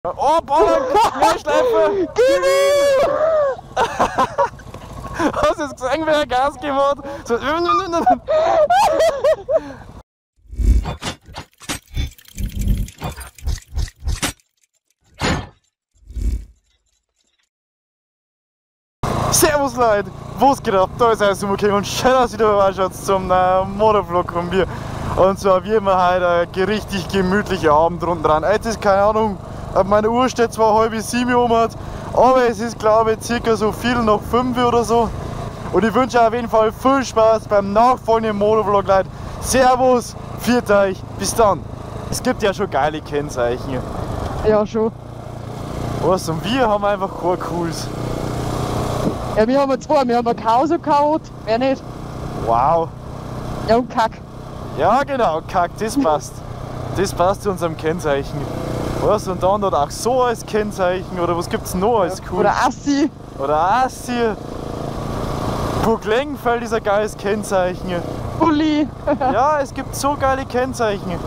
Oh, Ballon! Querschleife! Gib ihm! Hast du jetzt gesehen, wer Gas gegeben hat? So. Servus Leute, was geht ab? Da ist euer King und schön, dass ihr wieder vorbeischaut zum Motovlog von mir. Und zwar wie immer heute ein richtig gemütlicher Abend unten dran. Jetzt ist keine Ahnung, auf meiner Uhr steht zwar 6:30 um, aber es ist glaube ich circa so 5:15 oder so. Und ich wünsche euch auf jeden Fall viel Spaß beim nachfolgenden Motovlog, Leute. Servus, viert euch, bis dann. Es gibt ja schon geile Kennzeichen. Ja, schon. Was, und wir haben einfach kein cooles. Ja, wir haben zwei, wir haben ein Chaos und Chaot, wer nicht? Wow. Ja, und Kack. Ja, genau, Kack, das passt. Das passt zu unserem Kennzeichen. Was, und dann hat auch so als Kennzeichen, oder was gibt's noch als cool? Oder Assi. Oder Assi. Burg Längenfeld ist ein geiles Kennzeichen. Bulli. Ja, es gibt so geile Kennzeichen.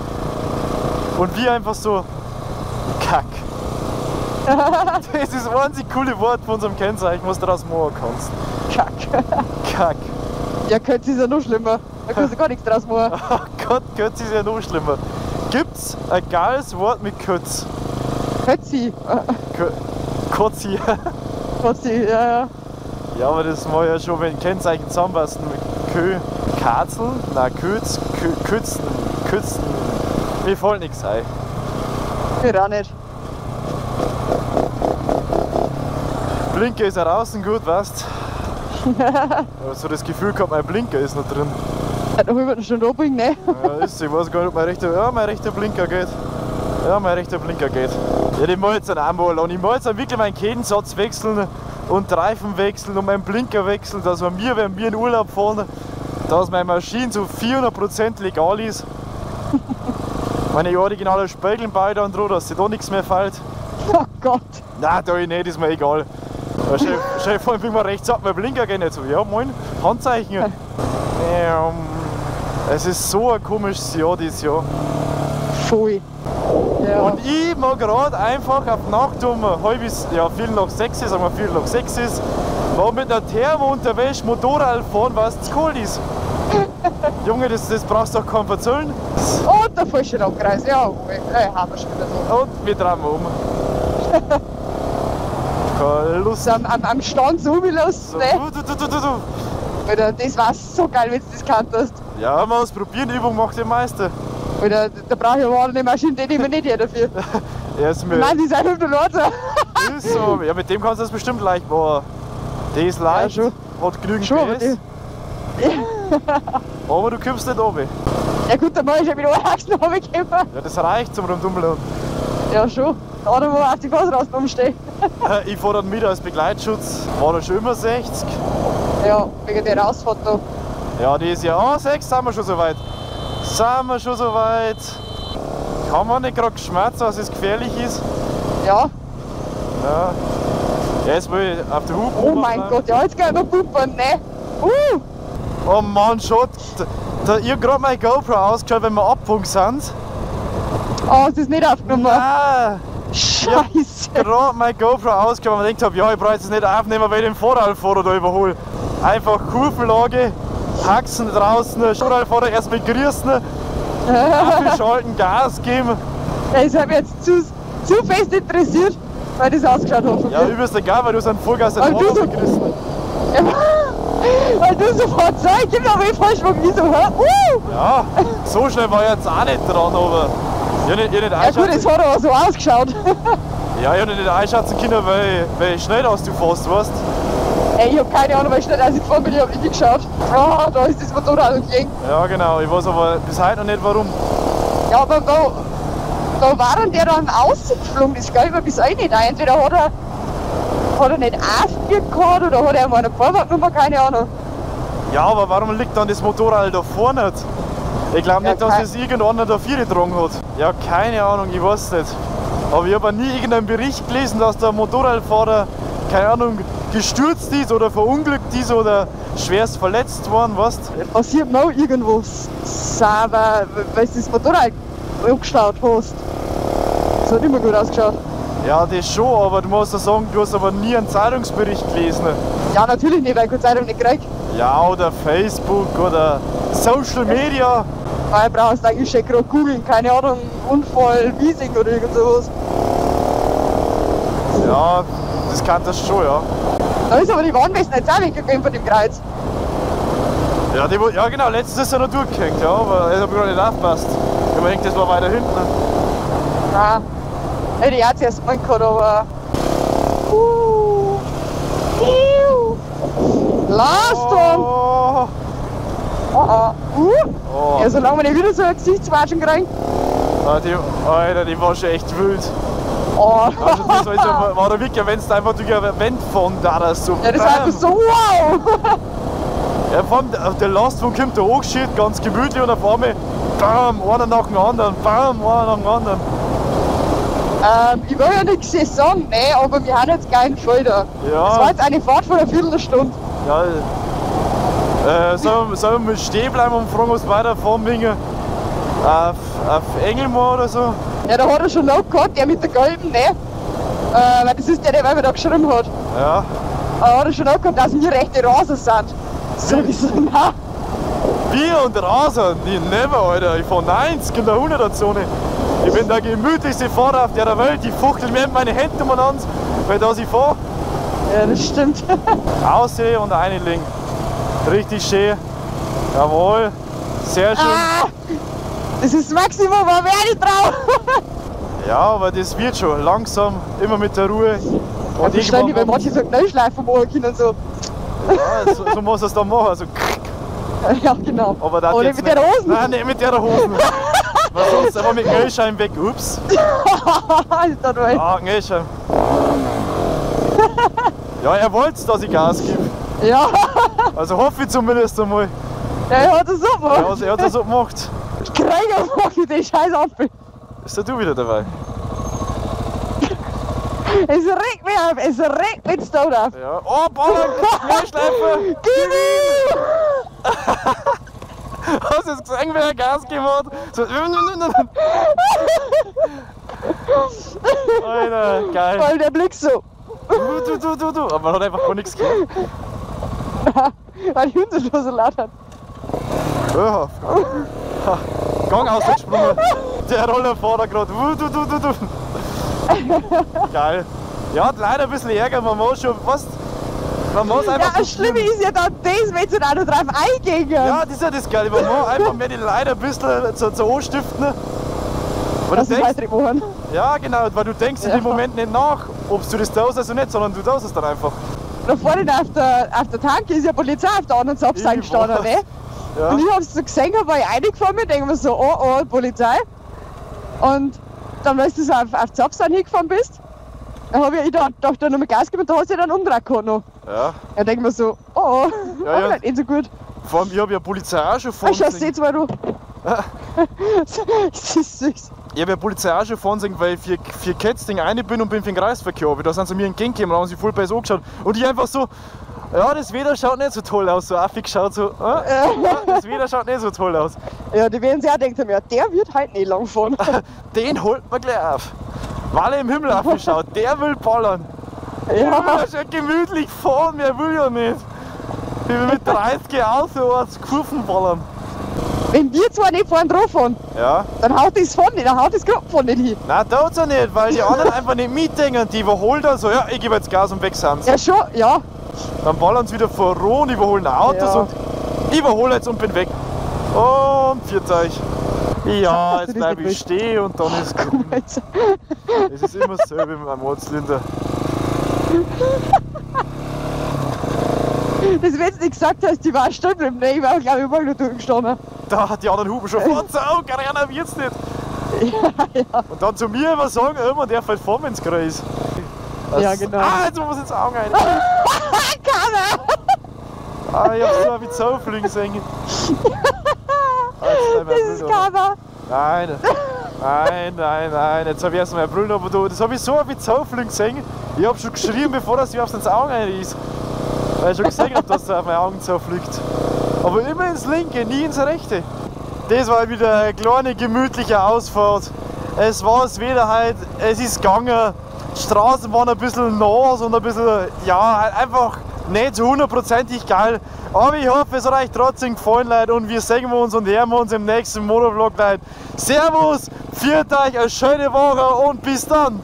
Und wir einfach so, Kack. Das ist das einzig coole Wort von unserem Kennzeichen, was du daraus machen kannst. Kack. Kack. Ja, Kötz ist ja noch schlimmer. Da kannst du gar nichts draus machen. Oh Gott, Kötz ist ja noch schlimmer. Gibt's ein geiles Wort mit Kötz? Kötzi. Kotzi. Kotzi, ja, ja. Ja, aber das war ja schon, wenn Kennzeichen zusammenpassen mit Kö. Katzel? Nein, Kötz, Kö, Kötzen, Kötzen. Mir fällt nichts ein. Mir auch nicht. Blinker ist ja draußen gut, weißt du? Aber so das Gefühl gehabt, mein Blinker ist noch drin. Ja, da wollen wir schon anbringen, ne? Ja, ist, ich weiß gar nicht, ob mein rechter, ja, mein rechter Blinker geht. Ja, mein rechter Blinker geht. Ja, den mach ich jetzt dann einmal an. Ich mach jetzt dann wirklich meinen Kettensatz wechseln und Reifen wechseln und meinen Blinker wechseln, dass wir, wenn wir in Urlaub fahren, dass meine Maschine zu 400% legal ist. Meine originalen Spiegeln bei dann dran, dass sich da nichts mehr fällt. Oh Gott! Nein, da ich nicht, ist mir egal. Chef, vor allem bin ich rechts ab, mein Blinker geht nicht so. Ja, moin, Handzeichen. Es ist so ein komisches Jahr dieses Jahr. Voll. Ja. Und ich mag gerade einfach auf Nacht um 5:15, sagen wir 6:15 ist, war mit einer Thermo unterwegs Motorrad fahren, weil es zu cool ist. Junge, das brauchst du doch keinem erzählen. Und der falsche Landkreis, ja, haben wir schon wieder so. Und wir drehen um. Keine Lust. So, am Stand so rumlassen, so, ne? Du. Alter, das war so geil, wenn du das kannt hast. Ja, mal ausprobieren, Übung macht den Meister. Alter, da brauche ich aber auch eine Maschine, die nehme ich nicht her dafür. Ja, ist mir. Nein, die ist einfach nur lauter. Ist so. Ja, mit dem kannst du das bestimmt leicht machen. Die ist leicht, ja, schon. Hat genügend schon, PS. Aber du kommst nicht runter. Ja gut, dann mach ich ja mit einem Achsen runtergekommen. Ja, das reicht zum Rumdummeln. Ja, schon. Da wo auf die Fassrasten umstehen. Ich fahre dann mit als Begleitschutz. War da schon immer 60. Ja, wegen der Ausfahrt da. Ja, die ist ja. Oh, 6 sind wir schon soweit. Sind wir schon soweit. Kann man nicht gerade geschmerzt, dass es gefährlich ist? Ja. Ja. Ja, jetzt will ich auf der Hupe. Oh mein bleiben. Gott, ja, jetzt gehen wir pumpern, ne? Oh Mann, schon. Da, ich hab gerade meine GoPro ausgeschaut, wenn wir abgepunkt sind. Oh, es ist nicht aufgenommen. Nein. Scheiße. Ich hab gerade meine GoPro ausgeschaut, weil ich gedacht habe, ja, ich brauche jetzt nicht aufnehmen, weil ich den Vorradfahrer da überhole. Einfach Kurvenlage, Haxen draußen, Vorradfahrer erstmal grüßen, abschalten, Gas geben. Das hat mich jetzt zu fest interessiert, weil das ausgeschaut hat. Ja, übelst egal, weil du so einen Vollgas den Vorder so gerissen. Ja, weil du sofort so, ich geb noch einen Vollschwung, wieso? Ja, so schnell war ich jetzt auch nicht dran, aber ich hab nicht ja gut, es hat aber so ausgeschaut. Ja, ich hab nicht einschätzen können, weil schnell dass du fährst, weißt du? Ey, ich hab keine Ahnung, weil schnell als ich gefahren bin, ich hab nicht geschaut. Oh, da ist das Motorrad entgegen. Ja genau, ich weiß aber bis heute noch nicht warum. Ja, aber da war dann der dann rausgeflogen, das glaube ich mir bis heute nicht ein. Entweder hat er nicht aufgegeben gehabt oder hat er mal eine Vorwärtsnummer, keine Ahnung. Ja, aber warum liegt dann das Motorrad da vorne? Ich glaube nicht, ja, dass das irgendeiner da vier getragen hat. Ja, keine Ahnung, ich weiß nicht. Aber ich habe nie irgendeinen Bericht gelesen, dass der Motorradfahrer, keine Ahnung, gestürzt ist oder verunglückt ist oder schwerst verletzt worden, weißt du? Passiert noch irgendwas, aber weil du das Motorrad angeschaut hast. Das hat immer gut ausgeschaut. Ja, das schon, aber du musst ja sagen, du hast aber nie einen Zeitungsbericht gelesen. Ja, natürlich nicht, weil ich keine Zeitung nicht krieg. Ja, oder Facebook oder Social Media. Weil brauchst eigentlich schon gerade googeln, keine Ahnung, Unfall, Wiesing oder irgend sowas. Ja, das kann das schon, ja. Da ist aber die Warnwesten jetzt auch weggegangen von dem Kreuz. Ja, die, ja genau, letztens ist er noch durchgehängt, ja, aber ich habe gerade nicht aufgepasst. Ich hab mir gedacht, das war weiter hinten. Nein, hätte ich auch zuerst mal gehabt, aber... Last one! Oh. Oh, oh. Oh. Ja, solange wir nicht wieder so eine Gesichtswatschen kriegen. Ah, die, Alter, die war schon echt wild. Oh. Also, das war da wirklich, wenn du einfach durch eine Wand fahren darfst. So. Ja, das war einfach so wow! Ja, vor allem der Lastwagen kommt da angeschickt, ganz gemütlich und auf einmal bam, einer nach dem anderen, bam, einer nach dem anderen. Ich will ja nichts sagen, ne, aber wir haben jetzt keinen Schalter. Ja. Das war jetzt eine Fahrt von einer Viertelstunde. Ja, sollen wir mal stehen bleiben und fragen, ob wir weiterfahren wegen auf Engelmoor oder so? Ja, da hat er schon noch gehabt, der mit der gelben, ne? Weil das ist der, der mir da geschrieben hat. Ja. Da hat er schon noch gehabt, dass wir rechte Raser sind. So wie so, nein. Wir und Raser? Nee, never, Alter. Ich fahr 90 in der 100er-Zone. Ich bin der gemütlichste Fahrer auf der Welt. Ich fuchtel mir meine Hände umeinander, weil das ich fahr. Ja, das stimmt. Aussehen und einlegen. Richtig schön. Jawohl. Sehr schön. Ah, das ist das Maximum, aber wer nicht drauf. Ja, aber das wird schon. Langsam, immer mit der Ruhe. Und ja, verständlich, weil manche so Knallschleifen machen können. So. Ja, so muss es dann machen. Also, ja, genau. Aber das nicht mit der Hosen. Nein, nicht mit der Hosen. Weil sonst einfach mit Knallschein weg. Ups. Alter, du. Ah, Knallschein. Ja, er wollte, dass ich Gas gebe. Ja. Also hoffe ich zumindest einmal. Ja, er hat das so gemacht. Ja, also er hat das so gemacht. Ich kriege einfach den scheiß Ampel. Ist der du wieder dabei? Es regt mich auf, es regt mich jetzt da auf. Ja. Oh, Ballern, Querschleife! Gib ihm! Hast du jetzt gesehen, wer er Gas gegeben hat? So. Alter, geil. Voll der Blick so. Du. Aber man hat einfach gar nichts gehört. Weil die Hunde schon so laut hat. Ja. Gang ausgesprungen. Der Rollerfahrer gerade. Du. Geil. Ja, hat leider ein bisschen Ärger, man muss schon fast. Man muss einfach. Ja, das Schlimme ist ja dann das, wenn sie da noch drauf eingehen. Ja, das ist ja das Geile. Man muss einfach mehr die Leute ein bisschen zu anstiften. Weil du denkst, machen. Ja, genau, weil du denkst in dem Moment nicht nach, ob du das tust oder nicht, sondern du tust es dann einfach. Da vorne auf der Tanke ist ja Polizei auf der anderen Seite gestanden, ne? Ja. Und ich hab's so gesehen, weil ich reingefahren bin, denke mir so, oh, oh, Polizei. Und dann, als du so auf die Zapfseite hingefahren bist, dann hab ich da nochmal Gas gegeben und da hast du ja dann umgedreht gehabt noch. Ja. Dann denke ich mir so, oh, oh, ja, ja. Nicht so gut. Vor allem, ich hab ja Polizei auch schon fahren sehen. Schau, mal du. Das ist süß. Ich hab ja Polizei auch schon fahren sehen, weil ich für Ketzding rein bin und bin für den Kreisverkehr. Aber da sind sie mir entgegengekommen und haben sie voll bei uns angeschaut. Und ich einfach so, ja, das Wetter schaut nicht so toll aus. So affig schaut so, das Wetter schaut nicht so toll aus. Ja, die werden sich auch denken, ja, der wird halt nicht lang fahren. Den holt man gleich auf. Weil er im Himmel aufgeschaut, der will ballern. Ja. Der will schon gemütlich fahren, mehr will ja nicht. Ich will mit 30 außerorts Kurven ballern. Wenn wir zwar nicht vorne drauf fahren, ja, dann haut das vorne nicht, dann haut das Gruppen vorne nicht hin. Nein, tut's ja nicht, weil die anderen einfach nicht mitdenken. Die überholen dann so, ja, ich gebe jetzt Gas und weg sind sie. Ja, schon, ja. Dann ballern sie wieder vor und überholen Autos ja. Und ich überhole jetzt und bin weg. Und pfiat euch. Ja, jetzt bleibe ich stehen und dann ist gut. Es ist immer dasselbe mit meinem Ortslinder. Das, wenn du nicht gesagt hast, die war stehen geblieben. Nein, ich war, glaube ich, immer noch durchgestanden. Da hat die anderen Huben schon vor, so, keiner wird's nicht. Ja, ja. Und dann zu mir immer sagen, immer der fällt vor mir ins Kreis. Das, ja, genau. Ah, jetzt muss ich ins Auge rein. Keiner! Ah, ich hab's so wie Zaufliegen gesehen. Das ist keiner. Nein, nein, nein, nein. Jetzt hab ich erst mal Brüllen, aber du, das hab ich so wie Zaufliegen gesehen. Ich hab schon geschrien, bevor das überhaupt ins Auge rein ist. Weil ich schon gesehen hab, dass er auf meine Augen zufliegt. Aber immer ins linke, nie ins rechte. Das war wieder eine kleine gemütliche Ausfahrt. Es war es wieder halt, es ist gegangen. Die Straßen waren ein bisschen nass und ein bisschen, ja, halt einfach nicht so hundertprozentig geil. Aber ich hoffe, es hat euch trotzdem gefallen, Leute. Und wir sehen uns und hören uns im nächsten Motovlog, Leute. Servus, viert euch eine schöne Woche und bis dann.